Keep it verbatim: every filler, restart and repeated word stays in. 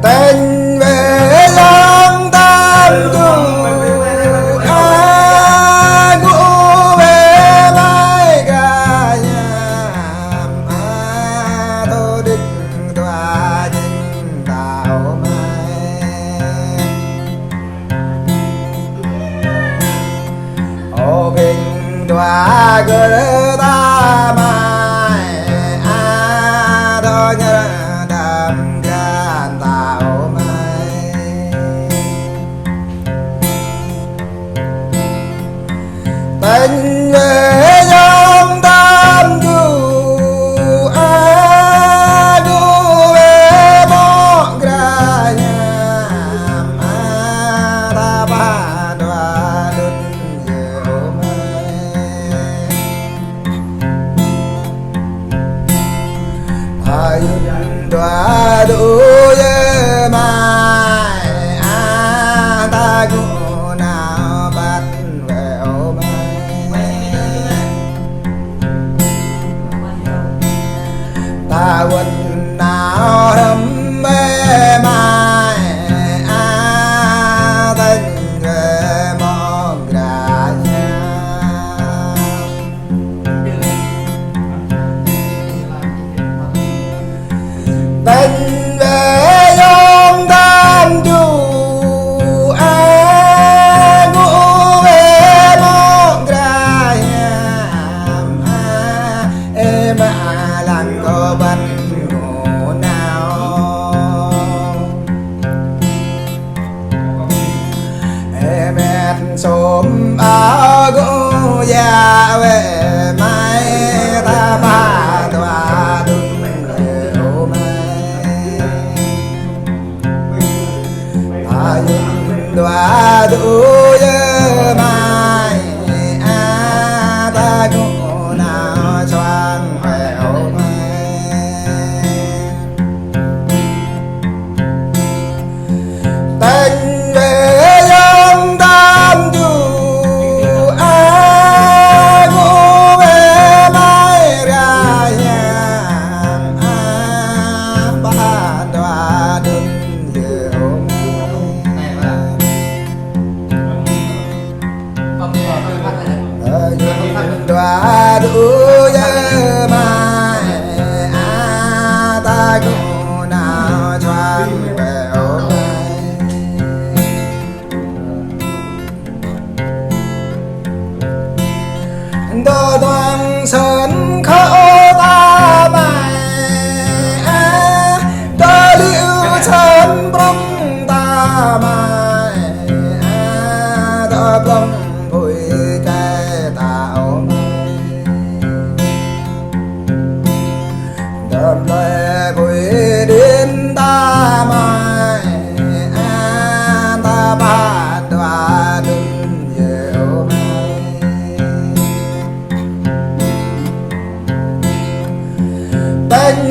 Tênh wê yong tam du, a gu wê mai ga yam, a tô đik dua jing tao mai. Ơ phing dua gơ̆ ta mai, a dŏ ñăr đam glan tao mai. Tênh wê yong tam du, a gu wê mŏ gra yam, a ta pha dua đŭn yơh ơ mai. Ayun dua du yơh mai, a ta gu nao băt wê ơ mai. Ta wơ̆t nao hrŏm wê mai, a tênh wê mŏ gra yam. Tênh wê yong tam du, a gu wê mŏ gra yam, a ê mă lăng kơ băt ngô nao. Ê met sôm a gu ya wê mai, ta pha dua đŭn yơh ơ mai. Ayun dua du yơh mai, a ta gu nao suang wê ơ mai. Tênh wê yong tam du, a gu wê mai rai yam, a ba dua đŭn yơh ơ mai. Ayun dua du yơh mai, a ta gu nao suang wê ơ mai. Dŏ duang sân khŏ ta mai, a dŏ liu sân prŏng ta mai, a dŏ prŏng pui kai ta ơ mai. Dŏ plơi pui đin ta mai, a ta ba dua đŭn yơh ơ mai. Tênh